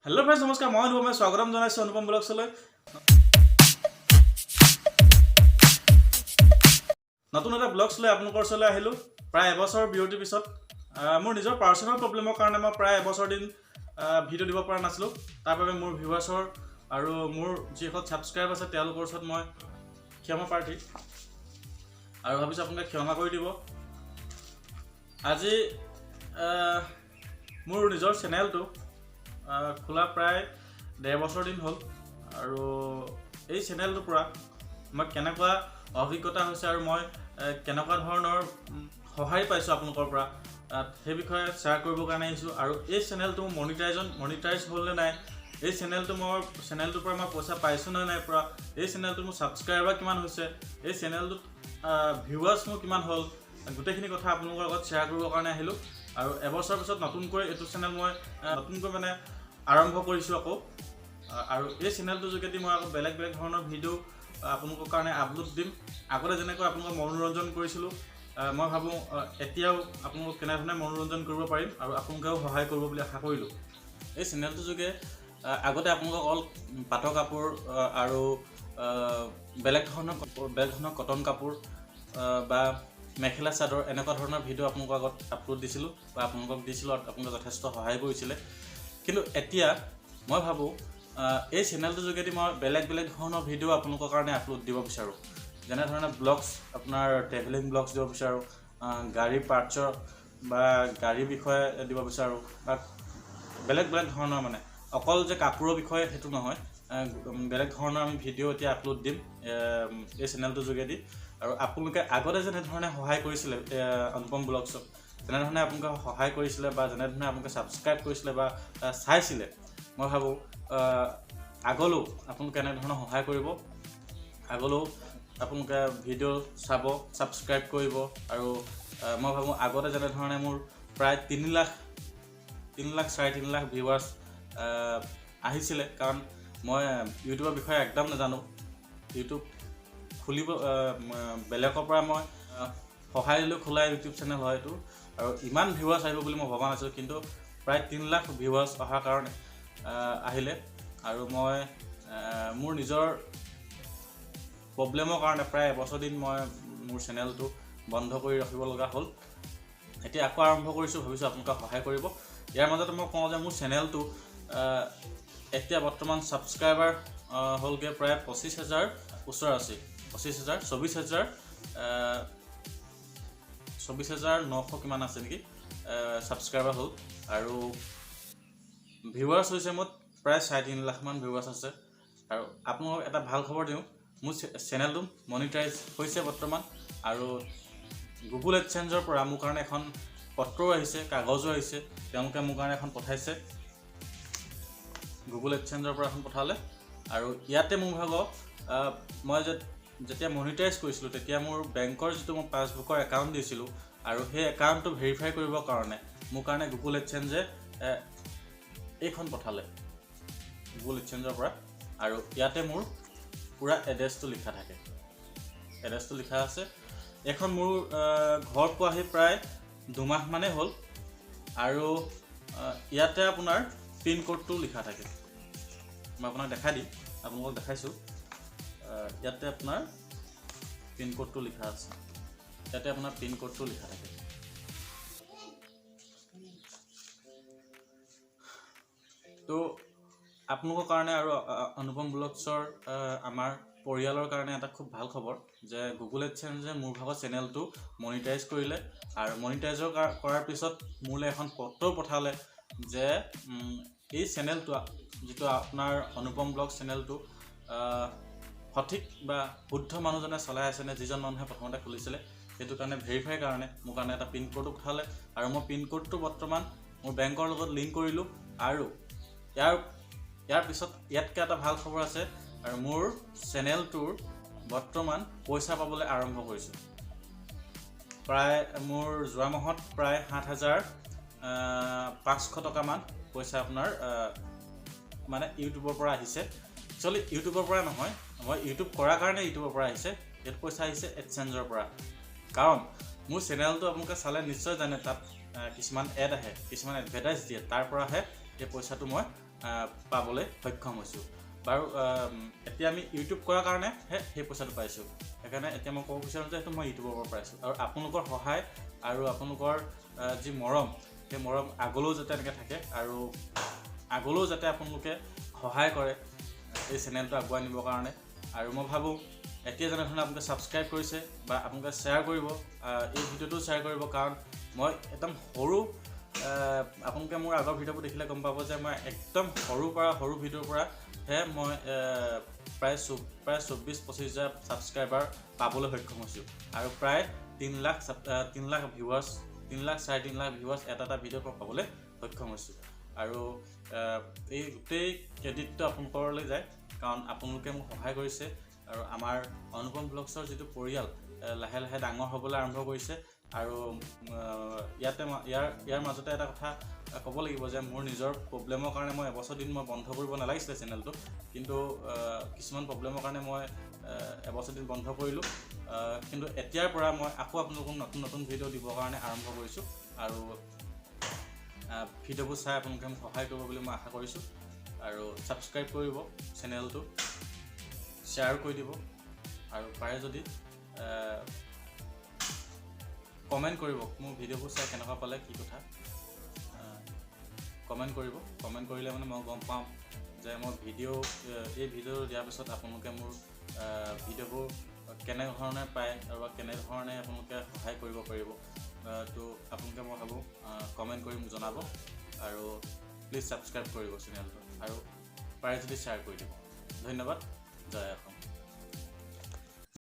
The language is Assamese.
হেল্ল' ফ্ৰেণ্ডছ, নমস্কাৰ। মই অনুপমে স্বাগতম জনাইছোঁ অনুপম ব্লগছলৈ। নতুন এটা ব্লগছ লৈ আপোনালোকৰ ওচৰলৈ আহিলোঁ প্ৰায় এবছৰ বিৰতিৰ পিছত। মোৰ নিজৰ পাৰ্চনেল প্ৰব্লেমৰ কাৰণে মই প্ৰায় এবছৰ দিন ভিডিঅ' দিব পৰা নাছিলোঁ। তাৰ বাবে মোৰ ভিউৱাৰ্ছৰ আৰু মোৰ যিসকল ছাবস্ক্ৰাইব আছে, তেওঁলোকৰ ওচৰত মই ক্ষমা প্ৰাৰ্থী আৰু ভাবিছোঁ আপোনালোকে ক্ষমা কৰি দিব। আজি মোৰ নিজৰ চেনেলটো খোলা প্ৰায় 1.5 বছৰ দিন হ'ল আৰু এই চেনেলটোৰ পৰা মই কেনেকুৱা অভিজ্ঞতা হৈছে আৰু মই কেনেকুৱা ধৰণৰ সঁহাৰি পাইছোঁ আপোনালোকৰ পৰা, সেই বিষয়ে শ্বেয়াৰ কৰিবৰ কাৰণে আহিছোঁ। আৰু এই চেনেলটো মনিটাইজ হ'ল নে নাই, এই চেনেলটো মই চেনেলটোৰ পৰা মই পইচা পাইছোঁ নে নাই পৰা, এই চেনেলটোত মোৰ ছাবস্ক্ৰাইবাৰ কিমান হৈছে, এই চেনেলটোত ভিউৱাৰ্ছ মোৰ কিমান হ'ল, গোটেইখিনি কথা আপোনালোকৰ আগত শ্বেয়াৰ কৰিবৰ কাৰণে আহিলোঁ। আৰু এবছৰৰ পিছত নতুনকৈ এইটো চেনেল মই নতুনকৈ মানে আৰম্ভ কৰিছোঁ আকৌ। আৰু এই চেনেলটোৰ যোগেদি মই আকৌ বেলেগ বেলেগ ধৰণৰ ভিডিঅ' আপোনালোকৰ কাৰণে আপলোড দিম। আগতে যেনেকৈ আপোনালোকক মনোৰঞ্জন কৰিছিলোঁ, মই ভাবোঁ এতিয়াও আপোনালোকক কেনেধৰণে মনোৰঞ্জন কৰিব পাৰিম আৰু আপোনালোকেও সহায় কৰিব বুলি আশা কৰিলোঁ। এই চেনেলটোৰ যোগে আগতে আপোনালোকক অকল পাটৰ কাপোৰ আৰু বেলেগ ধৰণৰ কটন কাপোৰ বা মেখেলা চাদৰ এনেকুৱা ধৰণৰ ভিডিঅ' আপোনালোকৰ আগত আপলোড দিছিলোঁ বা আপোনালোকক দিছিলোঁ আৰু আপোনালোকে যথেষ্ট সহায় কৰিছিলে। কিন্তু এতিয়া মই ভাবোঁ এই চেনেলটোৰ যোগেদি মই বেলেগ বেলেগ ধৰণৰ ভিডিঅ' আপোনালোকৰ কাৰণে আপলোড দিব বিচাৰোঁ। যেনেধৰণে ব্লগছ, আপোনাৰ ট্ৰেভেলিং ব্লগছ দিব বিচাৰোঁ, গাড়ীৰ পাৰ্টছৰ বা গাড়ীৰ বিষয়ে দিব বিচাৰোঁ বা বেলেগ বেলেগ ধৰণৰ, মানে অকল যে কাপোৰৰ বিষয়ে সেইটো নহয়, বেলেগ ধৰণৰ আমি ভিডিঅ' এতিয়া আপলোড দিম এই চেনেলটোৰ যোগেদি। আৰু আপোনালোকে আগতে যেনেধৰণে সহায় কৰিছিলে অনুপম ব্লগছক, যেনেধৰণে আপোনালোকে সহায় কৰিছিলে বা যেনেধৰণে আপোনালোকে ছাবস্ক্ৰাইব কৰিছিলে বা চাইছিলে, মই ভাবোঁ আগলৈও আপোনালোকে এনেধৰণৰ সহায় কৰিব, আগলৈও আপোনালোকে ভিডিঅ' চাব, ছাবস্ক্ৰাইব কৰিব। আৰু মই ভাবোঁ আগতে যেনেধৰণে মোৰ প্ৰায় 3 লাখ, 3 লাখ, 3.5 লাখ ভিউৱাৰ্ছ আহিছিলে, কাৰণ মই ইউটিউবৰ বিষয়ে একদম নাজানো। ইউটিউব খুলিব বেলেগৰ পৰা মই সহায় লৈ খোলা ইউটিউব চেনেল হয় এইটো আৰু ইমান ভিউৱাৰ্ছ আহিব বুলি মই ভবা নাছিলোঁ। কিন্তু প্ৰায় 3 লাখ ভিউৱাৰ্ছ অহাৰ কাৰণে আহিলে আৰু মই মোৰ নিজৰ প্ৰব্লেমৰ কাৰণে প্ৰায় এবছৰ দিন মই মোৰ চেনেলটো বন্ধ কৰি ৰাখিব লগা হ'ল। এতিয়া আকৌ আৰম্ভ কৰিছোঁ, ভাবিছোঁ আপোনালোকে সহায় কৰিব। ইয়াৰ মাজতে মই কওঁ যে মোৰ চেনেলটো এতিয়া বৰ্তমান ছাবস্ক্ৰাইবাৰ হ'লগৈ প্ৰায় 25 হাজাৰ ওচৰা-ওচৰি, 25 হাজাৰ, 24 হাজাৰ, 24,900 কিমান আছে নেকি ছাবস্ক্ৰাইবাৰ হ'ল আৰু ভিউৱাৰ্ছ হৈছে মোৰ প্ৰায় 3.5 লাখমান ভিউৱাৰ্ছ আছে। আৰু আপোনালোকক এটা ভাল খবৰ দিওঁ, মোৰ চেনেলটো মনিটাইজ হৈছে বৰ্তমান আৰু গুগল এডচেঞ্জৰ পৰা মোৰ কাৰণে এখন পত্ৰও আহিছে, কাগজো আহিছে। তেওঁলোকে মোৰ কাৰণে এখন পঠাইছে, গুগল এডচেঞ্জৰ পৰা এখন পঠালে। আৰু ইয়াতে মোৰ ভাগৰ মই যেতিয়া মনিটাইজ কৰিছিলোঁ, তেতিয়া মোৰ বেংকৰ যিটো মই পাছবুকৰ একাউণ্ট দিছিলোঁ আৰু সেই একাউণ্টটো ভেৰিফাই কৰিবৰ কাৰণে মোৰ কাৰণে গুগল এডচেঞ্জে এইখন পঠালে গুগল এডচেঞ্জৰ পৰা। আৰু ইয়াতে মোৰ পূৰা এড্ৰেছটো লিখা থাকে, এড্ৰেছটো লিখা আছে। এইখন মোৰ ঘৰ পোৱাহি প্ৰায় 2 মাহ মানেই হ'ল আৰু ইয়াতে আপোনাৰ পিনক'ডটো লিখা থাকে। মই আপোনাক দেখাই দিম, আপোনালোকক দেখাইছোঁ। ইয়াতে আপোনাৰ পিনক'ডটো লিখা আছে, ইয়াতে আপোনাৰ পিনক'ডটো লিখা থাকে। তো আপোনালোকৰ কাৰণে আৰু অনুপম ব্লগছৰ আমাৰ পৰিয়ালৰ কাৰণে এটা খুব ভাল খবৰ যে গুগল এডচেঞ্জে মোৰ ভাগৰ চেনেলটো মনিটাইজ কৰিলে আৰু মনিটাইজৰ কৰাৰ পিছত মোলৈ এখন পত্ৰও পঠালে যে এই চেনেলটো, যিটো আপোনাৰ অনুপম ব্লগ চেনেলটো, সঠিক বা শুদ্ধ মানুহজনে চলাই আছেনে, যিজন মানুহে প্ৰথমতে খুলিছিলে, সেইটো কাৰণে ভেৰিফাইৰ কাৰণে মোৰ কাৰণে এটা পিনক'ডো পঠালে। আৰু মই পিনক'ডটো বৰ্তমান মোৰ বেংকৰ লগত লিংক কৰিলোঁ। আৰু ইয়াৰ ইয়াৰ পিছত ইয়াতকৈ এটা ভাল খবৰ আছে আৰু মোৰ চেনেলটোৰ বৰ্তমান পইচা পাবলৈ আৰম্ভ কৰিছোঁ। প্ৰায় মোৰ যোৱা মাহত প্ৰায় 7500 টকামান পইচা আপোনাৰ মানে ইউটিউবৰ পৰা আহিছে। একচুৱেলি ইউটিউবৰ পৰা নহয়, মই ইউটিউব কৰাৰ কাৰণে ইউটিউবৰ পৰা আহিছে। এইটো পইচা আহিছে এডচেঞ্জৰ পৰা, কাৰণ মোৰ চেনেলটো আপোনালোকে চালে নিশ্চয় জানে, তাত কিছুমান এড আহে, কিছুমান এডভাৰটাইজ দিয়ে, তাৰ পৰাহে এই পইচাটো মই পাবলৈ সক্ষম হৈছোঁ। বাৰু, এতিয়া আমি ইউটিউব কৰাৰ কাৰণেহে সেই পইচাটো পাইছোঁ। সেইকাৰণে এতিয়া মই ক'ব বিচাৰোঁ যে সেইটো মই ইউটিউবৰ পৰা পাইছোঁ আৰু আপোনালোকৰ সহায় আৰু আপোনালোকৰ যি মৰম, সেই মৰম আগলৈও যাতে এনেকৈ থাকে আৰু আগলৈও যাতে আপোনালোকে সহায় কৰে এই চেনেলটো আগুৱাই নিবৰ কাৰণে। আৰু মই ভাবোঁ এতিয়া যেনেধৰণে আপোনালোকে ছাবস্ক্ৰাইব কৰিছে বা আপোনালোকে শ্বেয়াৰ কৰিব, এই ভিডিঅ'টো শ্বেয়াৰ কৰিব, কাৰণ মই একদম সৰু, আপোনালোকে মোৰ আগৰ ভিডিঅ'বোৰ দেখিলে গম পাব যে মই একদম সৰুৰ পৰা, সৰু ভিডিঅ'ৰ পৰাহে মই প্ৰায় 24-25 হাজাৰ ছাবস্ক্ৰাইবাৰ পাবলৈ সক্ষম হৈছোঁ আৰু প্ৰায় 3 লাখ, 3 লাখ ভিউৱাৰ্ছ, 3 লাখ, 3.5 লাখ ভিউৱাৰ্ছ এটা এটা ভিডিঅ'ত মই পাবলৈ সক্ষম হৈছোঁ। আৰু এই গোটেই ক্ৰেডিটটো আপোনালোকলৈ যায়, কাৰণ আপোনালোকে মোক সহায় কৰিছে আৰু আমাৰ অনুপম ব্লগছৰ যিটো পৰিয়াল লাহে লাহে ডাঙৰ হ'বলৈ আৰম্ভ কৰিছে। আৰু ইয়াতে ইয়াৰ ইয়াৰ মাজতে এটা কথা ক'ব লাগিব যে মোৰ নিজৰ প্ৰব্লেমৰ কাৰণে মই এবছৰ দিন মই বন্ধ কৰিব নালাগিছিলে চেনেলটো, কিন্তু কিছুমান প্ৰব্লেমৰ কাৰণে মই এবছৰ দিন বন্ধ কৰিলোঁ। কিন্তু এতিয়াৰ পৰা মই আকৌ আপোনালোকক নতুন নতুন ভিডিঅ' দিবৰ কাৰণে আৰম্ভ কৰিছোঁ আৰু ভিডিঅ'বোৰ চাই আপোনালোকে মোক সহায় কৰিব বুলি মই আশা কৰিছোঁ। আৰু ছাবস্ক্ৰাইব কৰিব চেনেলটো, শ্বেয়াৰ কৰি দিব আৰু পাৰে যদি কমেণ্ট কৰিব, মোৰ ভিডিঅ'বোৰ চাই কেনেকুৱা পালে, কি কথা কমেণ্ট কৰিব। কমেণ্ট কৰিলে মানে মই গম পাম যে মই এই ভিডিঅ' দিয়াৰ পিছত আপোনালোকে মোৰ ভিডিঅ'বোৰ কেনেধৰণে পায় আৰু বা কেনেধৰণে আপোনালোকে সহায় কৰিব পাৰিব। তো আপোনালোকে মই ভাবোঁ কমেণ্ট কৰি মোক জনাব আৰু প্লিজ ছাবস্ক্ৰাইব কৰিব চেনেলটো আৰু পাৰে যদি শ্বেয়াৰ কৰি দিব। ধন্যবাদ। জয় অসম।